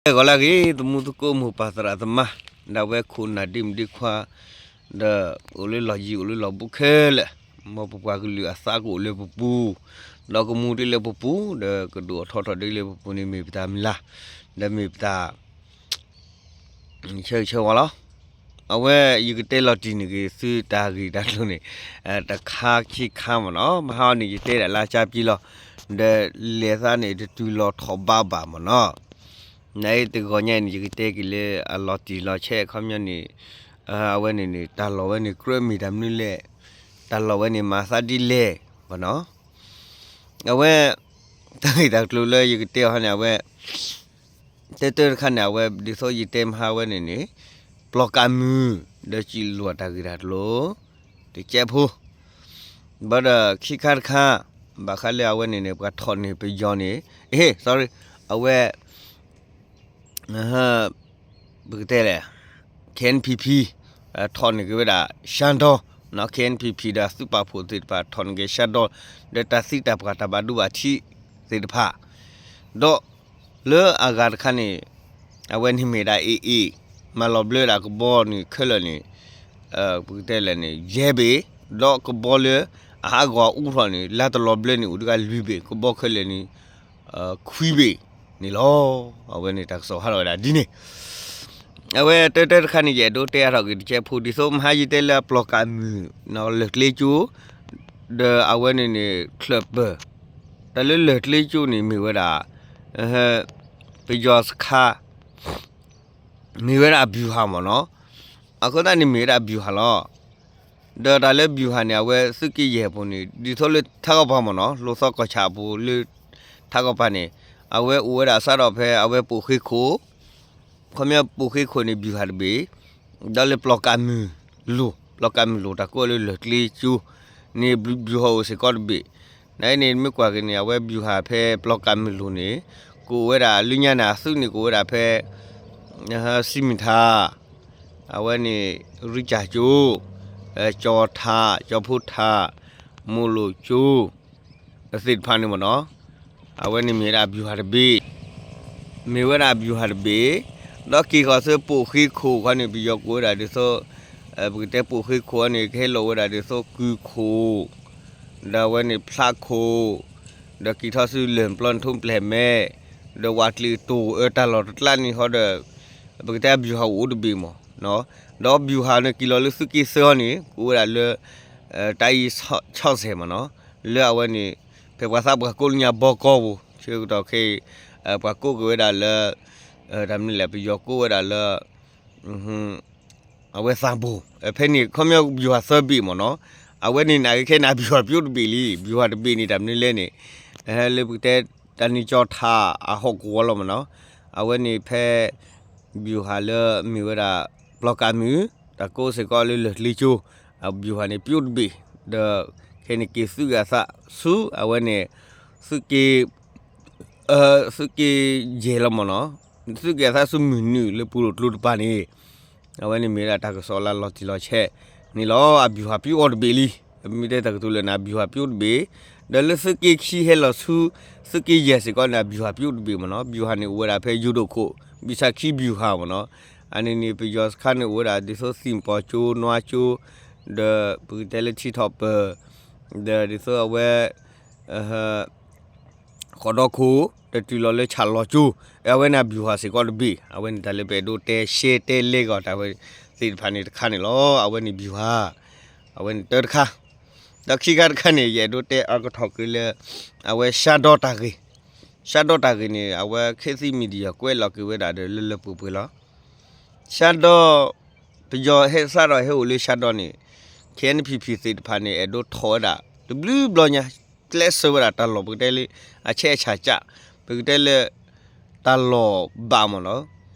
ဂီၤလၢအဂ့ၤ သမူသကိးမိၢ်ပၢ်သရၣ်သမါ, ဒီးအဝဲခိၣ်နၢ်ဒ့မုၣ်ဒ့ခွါ, ဒီးအိၣ်လၢလီၢ်ယံၤအိၣ်လၢလီၢ်ဘူးခဲလၢာ်, မ်ပပှၤကလုာ်အသးကအိၣ်လၢပပူၤ, ဒီးကမူဒ်လၢပပူၤ, ဒီးကဒိၣ်အထီထီၣ်ဒ်လၢပပူၤန့ၣ် မ့ၢ်ပတၢ်မုၢ်လၢ်, ဒီးမ့ၢ်ပတၢ် ဆၢဂ့ၤဆၢဝါလီၤ. အဝဲယကတဲလီၤတံၢ်န့ၣ်ဂ့ၤ သုတၢ်ဂ့ၢ်တၢ်ကျိၤန့ၣ်, တခါခံခါမ့ၢ်နီၤ, မဟါအီၤန့ၣ် ယတဲဒၣ်လၢကၠါပံလီၤ, ဒီးလဲၤသးန့ၣ် တတုၤလီၤထီၣ်ဘးဘၣ်မ့ၢ်နီၤ, နတဂီၤညါအံၤန့ၣ် ယကတဲက့ၤလၢအလီၤတံၢ်လီၤဆဲးအခီပညီန့ၣ်, အဝဲန့ၣ်န့ၣ် တၢ်လီၢ်ဝဲန့ၣ် ကြၢးမ့ၢ်တၢ်မနုၤလဲၣ်, တၢ်လီၢ်ဝဲန့ၣ် မၤသးဒ်လဲၣ်မ့ၢ်နီၤ. အဝဲ တၢ်ဂ့ၢ်တၢ်ကျိၤလၢယကတဲအီၤန့ၣ် အဝဲ တၢတၢတခါန့ၣ် အဝဲဒ်သိးယတဲမဟါဝဲန့ၣ်န့ၣ်, ပျီၢ်ကးမုၢ် ဒီးစံးလိာ်တၢ်ဂ့ၢ်တၢ်ကျိၤ တကဲးဖိ, ဘၣ်ဒီးခံခါတခါ, ဘၣ်ဃးလၢအဝဲန့ၣ်န့ၣ် ပှၤထီၣ်န့ၢ်ပယီၤန့ၣ်, အ့ sorry, အဝဲ ပကတဲလဲၣ်, KNPP ထီၣ်န့ၢ်က့ၤဝဲဒၣ် ရှါဒီ, KNPP ဒီးသုးပာ်ဖှိၣ်သ့ၣ်တဖၣ် ထီၣ်န့ၢ်က့ၤ ရှါဒီ, ဒီးတၢ်သံတၢ်ပှၢ်တၢ်ဘၣ်ဒိဘၣ်ထံးသ့ၣ်တဖၣ်, ဒီးလၢအဂၤတခါန့ၣ်, အဝဲန့ၣ်မ့ၢ်ဒၣ် AA မၤလီၤဘျၢဒၣ်ကဘီန့ၣ်ခဲလၢာ်န့ၣ်, ပကတဲလဲၣ်န့ၣ် ယဲၢ်ဘ့ၣ်, ဒီးကဘီလၢအဟးဂီၤအူထီၣ်န့ၣ် လါတလီၤဘျၢန့ၣ် အိၣ်တဂၤလွံၢ်ဘ့ၣ်, ကဘီခဲလၢာ်န့ၣ် ခွံဘ့ၣ်န့ၣ်လီၤ. အဝဲန့ၣ်တၢ်ကစီၣ်ဟးထီၣ်ဝဲဒၣ်ဒ်န့ၣ်, အဝဲတၢတၢတခါန့ၣ် ယအဲၣ်ဒိးတဲအါထီၣ်က့ၤတကဲးဖိ ဒ်သိးမဟါယတဲလၢအပျီၢ်ကးမုၢ် လၢၢ်ကျ့ကၠိ, ဒီးအဝဲန့ၣ်န့ၣ် ချၢၣ်ပၢၢ်, တၢ်လၢလၢၢ်ကျ့ကၠိန့ၣ်မ့ၢ်ဝဲဒၣ် ပယီၤစခါ မ့ၢ်ဝဲဒၣ်အ ဗျူဟာ မ့ၢ်နီၤ, အဃိသတးန့ၣ်မ့ၢ်ဝဲဒၣ်အ ဗျူဟာ လီၤ. ဒီးတၢ်လၢ ဗျူဟာ န့ၣ် အဝဲသုးက့ယဲၢ်အပူၤန့ၣ် ဒ်သိးလၢထးကီၢ်ပၤမ့ၢ်နီၤ လိၣ်သီကီၢ်ဆၣ်အပူၤလၢ ထးကီၢ်ပၤန့ၣ် အဝဲအိၣ်ဝဲဒၣ်စးထီၣ်ဖဲအဝဲပိာ်ဃ့ခိၣ် ခီပညီပိာ်ဃ့ခိၣ်န့ၣ် ဗျူဟာ တဘ့ၣ်, ဒီးလၢပျီၢ်ကးမုၢ်လိၤ ပျီၢ်ကးမုၢ်လိၤတၢ်ကိးလၢလၢၢ်ကျ့ကၠိန့ၣ် ဗျူဟာ အိၣ်စ့ၢ်ကီးတဘ့ၣ်, နန့ၣ်မ့ၢ်ကွၢ်က့ၤန့ၣ် အဝဲ ဗျူဟာ ဖဲပျီၢ်ကးမုၢ်လိၤန့ၣ် ကအိၣ်ဝဲဒၣ်လၢညါန့ၣ် အသုးန့ၣ်ကအိၣ်ဝဲဒၣ်ဖဲ စံမုၢ်ထၣ် အဝဲန့ၣ် ရံကၠၢ်ကၠိ, ကၠီၤထၣ် ကၠီၤဖိထၣ် မိၢ်လိၣ်ကၠိ သ့ၣ်တဖၣ်န့ၣ်မ့ၢ်နီၤ, အဝဲန့ၣ်မ့ၢ်ဝဲဒၣ် ဗျူဟာ တဘ့ၣ်, မ့ၢ်ဝဲဒၣ် ဗျူဟာ တဘ့ၣ်, ဒီးက့ၤဃီၤဆူပိာ်ဃ့ခိၣ်ခီန့ၣ် ပယီၤကအိၣ်ဝဲဒၣ်ဒ်သိး ပကတဲပိာ်ဃ့ခိၣ်န့ၣ် ကဟဲလီၤဝဲဒၣ်ဒ်သိးကုခိၣ် ဒီးအဝဲန့ၣ် ဖျးခိၣ်, ဒီးက့ၤထီၣ်ဆူလၢၢ်ပျီနထိပျဲၢ်မဲ, ဒီးဝးကျံၤတိၢ်အၢတၢ်လီၢ်တကျါန့ၣ်ဃီဒီး ပကတဲ ဗျူဟာ အိၣ်တဘ့ၣ်မ့ၢ်နီၤ, ဒီး ဗျူဟာ န့ၣ် က့ၤလီၤလၢသုးက့သၢအီၤန့ၣ် ကအိၣ်ဝဲဒၣ်လၢ တၢ်အံၤဆီၣ်ဆဲၣ်မ့ၢ်နီၤ, လၢအဝဲန့ၣ် ဖဲပှၤသးပှၢ်ကိးလၢညါဘီကီပူၤ ဆၢကတီၢ်ခဲအံၤ ပှၤကိးက့ၤဝဲဒၣ်လၢ တၢ်မနုၤလဲၣ် ပယီၤကိးဝဲဒၣ်လၢ အဝဲသးဘိၣ် ဖဲန့ၣ် ခီပညီ ဗျူဟာ သၢဘ့ၣ်မ့ၢ်နီၤ, အဝဲန့ၣ်နာ်က့ခဲန့ၣ် ဗျူဟာ ပျိတဘ့ၣ်လံ, ဗျူဟာ တဘ့ၣ်န့ၣ် တၢ်မနုၤလဲၣ်န့ၣ် လၢပကတဲ တၢ်နံၣ်ကၠီၤထၣ်အဟီၣ်ကဝီၤလီၤမ့ၢ်နီၤ, အဝဲန့ၣ်ဖဲ ဗျူဟာ လၢမ့ၢ်ဝဲဒၣ် ပျီၢ်ကးမုၢ် တၢ်ကိးစ့ၢ်ကီးလၢလၢၢ်ကျ့ကၠိ အ ဗျူဟာ န့ၣ် ပျိတဘ့ၣ်, ဒီးခဲန့ၣ်က့ၤသုးဂဲၤသးဆူ အဝဲန့ၣ် သုးက့ သုးက့ယဲၢ်လီၤမ့ၢ်နီၤ, သုးက့သးဆူမုၢ်နုာ်လၢပူၤလိာ်ကျိတပၤန့ၣ်, အဝဲန့ၣ်မ့ၢ်ဝဲဒၣ်တၢ်ကစီၣ်လၢလီၤတံၢ်လီၤဆဲးန့ၣ်လီၤ. အ ဗျူဟာ ပျိအီၤတဘ့ၣ်လံ, မ့ၢ်တဲတၢ်ကတိၤလၢန ဗျူဟာ ပျိတဘ့ၣ်, ဒီးလၢသုးက့ခံဟဲလီၤဆူ သုးက့ယဲၢ်စ့ၢ်ကီးန့ၣ် အ ဗျူဟာ ပျိတဘ့ၣ်မ့ၢ်နီၤ, ဗျူဟာ န့ၣ် အိၣ်ဝဲဒၣ်ဖဲယိၤဒိၣ်ခိၣ် ဘံၣ်ဆၣ်ခံ ဗျူဟာ မ့ၢ်နီၤ, အန့ၣ်န့ၣ် ပယီၤစခါန့ၣ် အိၣ်ဝဲဒၣ်ဒ်သိးသံၣ်ပီၤကၠိ နွါကၠိ ဒီးပကတဲလၢထံထီၣ်ပၢၢ်, ဒီးဒ်သိးအဝဲ ဃီဒီခိၣ် တတုၤလီၤလၢဆၣ်လီၤကၠိ, အဝဲန့ၣ် ဗျူဟာ စ့ၢ်ကီးတဘ့ၣ်, အဝဲန့ၣ်တၢ်လၢပအဲၣ်ဒိးတဲရှဲတဲလဲကီးတၢ်ဝဲသ့ၣ်တဖၣ်န့ၣ်တခါန့ၣ်လီၤ. အဝဲန့ၣ် ဗျူဟာ, အဝဲန့ၣ်တၢတခါ, ဒီးခံခါတခါန့ၣ် ယအဲၣ်ဒိးတဲအါကထီၣ်က့ၤလၢ အဝဲရှါဒီတၢ်ဂ့ၢ်, ရှါဒီတၢ်ဂ့ၢ်န့ၣ် အဝဲ ခေတ်သစ် Media ကွဲးလီၤက့ၤဝဲဒၣ်ဒီးလၢလၢပှဲၤပှဲၤလီၤ. ရှါဒီ ပယီၤဟဲစးထီၣ်ဟဲအိၣ်လၢရှါဒီန့ၣ် KNPP သ့ၣ်တဖၣ်န့ၣ် အဲၣ်ဒိးထီၣ်ဝဲဒၣ် တဘျုးဘျီညါ ကျဲးစၢးဝဲဒၣ်တၢ်လီၢ် ပကတဲလၢ အဆဲးအဆၣ်ကၢ် ပကတဲလၢ တၢ်လီၢ်ဘၣ်မ့ၢ်နီၤ.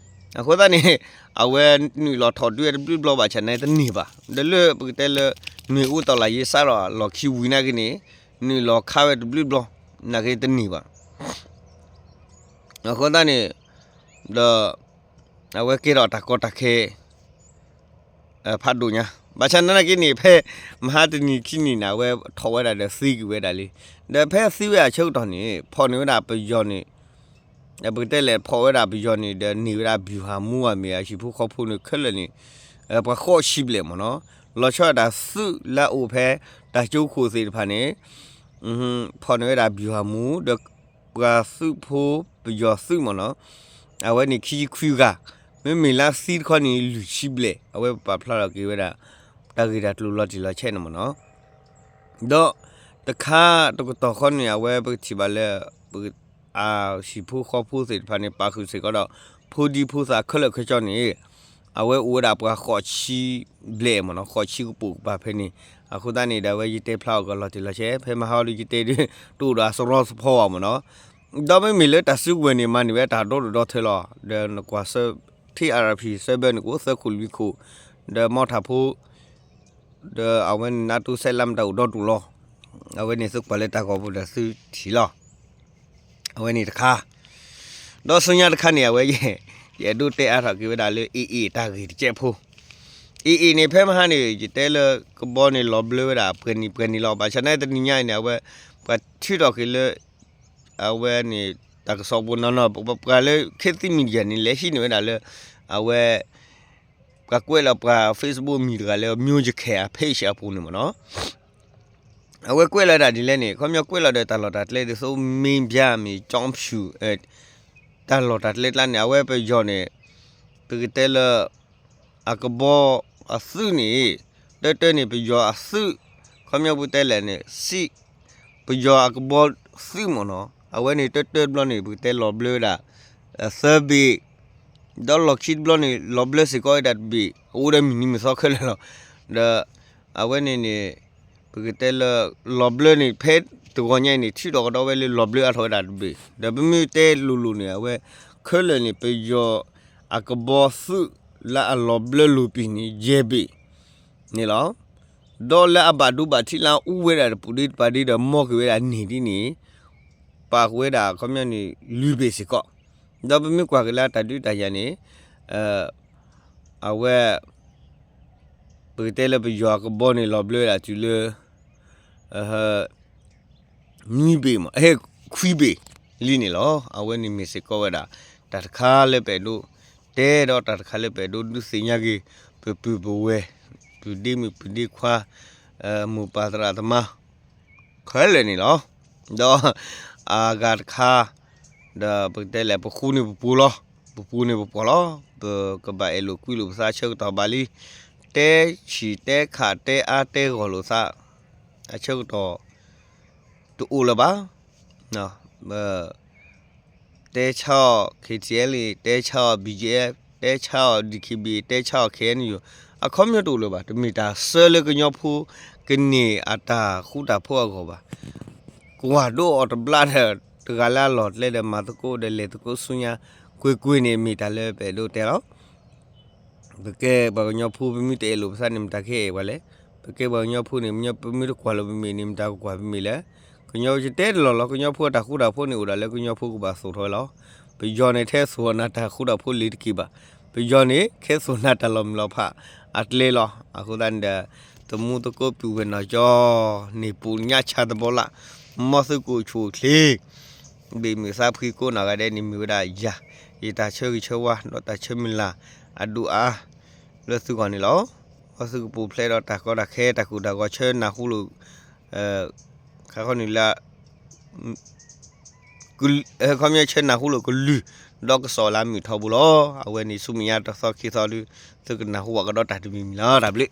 အဃိသတးန့ၣ် အဝဲနုာ်လီၤထီၣ်ဒုးဝဲတဘျုးဘျီဘၣ်ဆၣ်န့ၣ်တန့ၢ်ဘၣ်. ဒီးလၢပကတဲလၢ နွေဦးတော်လှန်ရေး စးထီၣ်လီၢ်ခံဝံၤနာ်က့န့ၣ် နုာ်လီၤခးဝဲတဘျုးဘျီ နာ်က့တန့ၢ်ဘၣ်. အဃိသတးန့ၣ် ဒီး အဝဲကဲထီၣ်တၢ်ကီတၢ်ခဲ ဖးဒိၣ်ညါ ဘၣ်ဆၣ်နာ်က့န့ၣ် ဖဲမဟါတနံၤခံနံၤန့ၣ် အဝဲထီၣ်ဝဲဒၣ်ဒီးသံကွံာ်ဝဲဒၣ်လံ. ဒီးဖဲသံဝဲအဆၢကတီၢ်န့ၣ် ဖီၣ်န့ၢ်ဝဲဒၣ်ပယီၤန့ၣ် ပကတဲလဲၣ် ဖီၣ်ဝဲဒၣ်ပယီၤန့ၣ်ဒီးန့ၢ်ဝဲဒၣ် ဗျူဟာမှူး အမ့ၢ်အဟံၣ်ဖိဃီဖိန့ၣ်ခဲလၢာ်န့ၣ် ပှၤဃိးဆံဘျဲၣ်မ့ၢ်နီၤ, လီၤဆီဒၣ်တၢ်သုးလၢအအိၣ်ဖဲ တၢ်ကၠိခိၣ်သ့ၣ်တဖၣ်န့ၣ် ဖီၣ်န့ၢ်ဝဲဒၣ် ဗျူဟာမှူး ဒီးပှၤသုးဖိ ပယီၤသုးမ့ၢ်နီၤ, အဝဲန့ၣ်ခံဆံခွံဂၤ, မ့မ့ၢ်လၢသံတခီန့ၣ် လွံၢ်ဆံဘျဲၣ်, အဝဲပာ်ဖျါထီၣ်က့ၤဝဲဒၣ် တၢ်ဂ့ၢ်တၢ်ကျိၤလီၤတံၢ်လီၤဆဲးန့ၣ်မ့ၢ်နီၤ. ဒီးတခါတကတီၢ်ဃီန့ၣ် အဝဲပကထံၣ်ဘၣ်လၢ အဟံၣ်ဖိဃီဖိသ့ၣ်တဖၣ်န့ၣ် ပာ်ဃုာ်စ့ၢ်ကီးဒီး ဖိဒံဖိသၣ်ခဲလၢာ်ခဲဆ့န့ၣ် အဝဲအိၣ်ဝဲဒၣ်ပှၤဃိးဆံဘျဲၣ်မ့ၢ်နီၤ, ဃိးဆံကပိာ်ကပၤဖဲန့ၣ်, အဃိသတးန့ၣ်ဒီး အဝဲယတဲဖျါအီၤကလီၤတံၢ်လီၤဆဲး, ဖဲမဟါဒီးယတဲဒုး တအိၣ်ဒီးအစရီသဖီဘၣ်မ့ၢ်နီၤ. ဒီးမ့မ့ၢ်လၢတၢ်စုကဝဲၤန့ၣ် မၤန့ၢ်ဝဲတၢ်ဒီဒူၣ်ဒီထၢလီၤ, ဒီးနကွၢ်ဆၢ ထံ အါရၣ်ဖံၣ် ဆၢဘၢန့ၣ်ကအိၣ် သၢခိၣ်လွံၢ်ခိၣ်, ဒီးမီထးဖိ ဒီးအဝဲန့ၣ် နးတူစဲးလၢမတၤအိၣ်ဒီဒူၣ်လီၤ. အဝဲန့ၣ်သုကွၢ်လၢတၢ်ဂီၤပူၤဒီးသုထံၣ်လီၤ. အဝဲန့ၣ်တခါ, ဒီးဆူညါတခါန့ၣ် အဝဲ ယအဲၣ်ဒိးတဲအါထီၣ်က့ၤဝဲဒၣ်လၢ AA တၢ်ဂ့ၢ်တကဲးဖိ, AA န့ၣ် ဖဲမဟါန့ၣ် ယတဲလၢကဘီန့ၣ်လီၤဘျၢဝဲဒၣ် ပှဲၤနံၣ်ပှဲၤနံၣ်လီၤ. ဘၣ်ဆၣ်န့ၣ်တနံၤညါအံၤန့ၣ် အဝဲ ပှၤထုးထီၣ်က့ၤလၢ အဝဲန့ၣ် တၢ်ကစီၣ်ပူၤနီၢ်နီၢ် ပှၤလၢ ခေတ်သစ်မီဒီယာ န့ၣ် လဲၤဟံးန့ၢ်ဝဲဒၣ်လၢ အဝဲ ပှၤကွဲးလီၤပှၤ Facebook မံၤတဂၤလၢ မျိုးချစ် အ page အပူၤန့ၣ်မ့ၢ်နီၤ. အဝဲကွဲးလီၤဒၣ်ဒ်လဲၣ်န့ၣ် ခီပညီကွဲးလီၤဒီးတၢ်လီၢ်တၢ်ကျဲဒ်သိး မ့ၢ်ဘၣ်မ့ၢ် ကၠီဖၠူၣ် တၢ်လီၢ်တၢ်ကျဲကျါန့ၣ် အဝဲပယီၤန့ၣ် ပကတဲလၢ အကဘီအသုးန့ၣ် တၢတၢန့ၣ် ပယီၤအသုး ခီပညီပတဲလဲၣ်န့ၣ် စံး ပယီၤအကဘီသုးမ့ၢ်နီၤ အဝဲန့ၣ်တၢတၢတဘျီန့ၣ် ပကတဲလီၤဘျၢဝဲဒၣ် သၢဘ့ၣ် ဒီးလီၢ်ခံတဘျီန့ၣ် လီၤဘျၢစ့ၢ်ကီးဝဲဒၣ်တဘ့ၣ် အိၣ်ဝဲဒၣ်မုၢ်နံၤမုၢ်သီခဲလၢာ်လီၤ. ဒီး အဝဲန့ၣ်န့ၣ် ပကတဲလၢ လီၤဘျၢန့ၣ် ဖဲတဂီၤညါအံၤန့ၣ် ထုးထီၣ်ကဒီးဝဲလၢလီၤဘျၢအါထီၣ်ဝဲဒၣ်တဘ့ၣ် ဒီးပမ့ၢ်တဲလိၤလိၤန့ၣ် အဝဲ ခဲလၢာ်န့ၣ် ပယီၤအကဘီသုးလၢအလီၤဘျၢလိာ်ပံာ်န့ၣ် ယဲၢ်ဘ့ၣ်န့ၣ်လီၤ. ဒီးလၢအဘၣ်ဒိဘၣ်ထံးလၢအအူဝဲဒၣ်တပူၤဒ့တပၤဒ့ဒီး မီၢ်က့ၤဝဲဒၣ်န့ၢ်ဒ်န့ၣ် ပာ်ဃုာ်ဝဲဒၣ် ခီပညီန့ၣ် လွံၢ်ဘ့ၣ်စ့ၢ်ကီး. ဒီးပမ့ၢ်ကွၢ်က့ၤလၢတၢ်ဒုးတၢ်ယၤန့ၣ် အဝဲ ပကတဲလၢပယီၤအကဘီန့ၣ် လီၤဘျၢဝဲဒၣ်တုၤလၢ နွံဘ့ၣ်မး ခွံဘ့ၣ်လံန့ၣ်လီၤ. အဝဲန့ၣ်မ့ၢ်စ့ၢ်ကီးဝဲဒၣ် တၢ်တခါလၢပအဲၣ်ဒိးတဲ ဒီးတၢ်တခါလၢပအဲၣ်ဒိးဒုးသ့ၣ်ညါက့ၤ ပပုၢ်ပဝဲၢ် ပုၢ်ဒ့မုၣ်ပုၢ်ဒ့ခွါ မိၢ်ပၢ်သရၣ်သမါ ခဲလၢာ်န့ၣ်လီၤ. ဒီးအဂၤတခါ ဒီးပကတဲလဲၣ် ပဃူန့ၢ်ပပူၤလီၤ. ပပူၤန့ၢ်ပပှီၢ်လီၤ. ပကဘၣ်အဲၣ်လိာ်ကွံလိာ်ပသးအဆၢကတီၢ်ဘၣ်လံ. တဲဆံၣ်တဲခးတဲအါတဲဂီၢ်လိာ်သး အဆၢကတီၢ် တအိၣ်လၢၤဘၣ်. တဲဆါအီၤ KTLA တဲဆါအီၤ BGF တဲဆါအီၤ DKBA တဲဆါအီၤ KNU အခီပညီတအိၣ်လၢၤဘၣ်. တမ့ၢ်တၢ်ဆၢလၢကညီဖိ ကန့ၢ်အတၢ်ဃူတၢ်ဖိးအဂီၢ်ဘၣ်. ကွၢ်ဒိအီၤတဘျါဒီး တဂၤလၢအလီၢ်ကျဲဒီးမၤသကိးဒီးလဲၤသကိးဆူညါ ကွ့ၢ်ကွ့ၢ်န့ၣ် မ့ၢ်တၢ်လၢပအဲၣ်ဒိးတဲလီၤ. ပကဲပှၤကညီဖိ ပမ့ၢ်တအဲၣ်လိာ်ပသးန့ၣ် မတၤကဟဲအဲၣ်ပှၤလဲၣ်. ပကဲပှၤကညီဖိန့ၣ် ပမ့ၢ်တကွၢ်လိာ်ပမ့ၢ်န့ၣ် မတၤကကွၢ်ပမ့ၢ်လဲၣ်. ကညီယတဲတလီၢ်လီၤ ကညီဖိအတၢ်ဃူတၢ်ဖိးန့ၣ် အိၣ်ဒၣ်လၢကညီဖိကဘၣ်သိၣ်ထီၣ်ဝဲလီၤ. ပယီၤန့ၣ်ထဲသိၣ်နၤတၢ်ဃူတၢ်ဖိးလ့ၤတက့ၢ်ဘၣ်. ပယီၤန့ၣ် ခဲသိၣ်နၤတၢ်လီၤမုၢ်လီၤဖးအကျဲလီၤ. အဃိသတးန့ၣ်ဒီး သမူသကိးပုၢ်ဝဲၢ်နီၢ်ကၠီ န့ၢ်ပူၤညါဆါသဘီလၢ် မ်သုကအိၣ်ဆူၣ်အိၣ်ချ့ ဘ့ၣ်မုၢ်သးဖှံကိးနီၢ်ဂၤဒဲးန့ၣ် မ့ၢ်ဝဲဒၣ်ယၤ ယတၢ်ဆၢဂ့ၤဆၢဝါ ဒီးတၢ်ဆၢမုၢ်လၢ် အဒိၣ်အါ လၢသုဂီၢ်န့ၣ်လီၤ. မ်သုကပူၤဖျဲးဒီးတၢ်ကီတၢ်ခဲ တၢ်ကိၢ်တၢ်ဂီၤ ဆၢနၢ်ဟူလိာ် ခါခီန့ၣ်လၢ ခီပညီဆၢနၢ်ဟူလိာ်ကလုၢ် ဒီးကစီၣ်လၢမုၢ်ထီဘိလီၤ. အဝဲန့ၣ်ဆူမဲာ်ညါတသီခံသီဒု သုကနၢ်ဟူဘၣ်ကဒီးတၢ်တမံၤမံၤလီၤ. တၢ်ဘျုး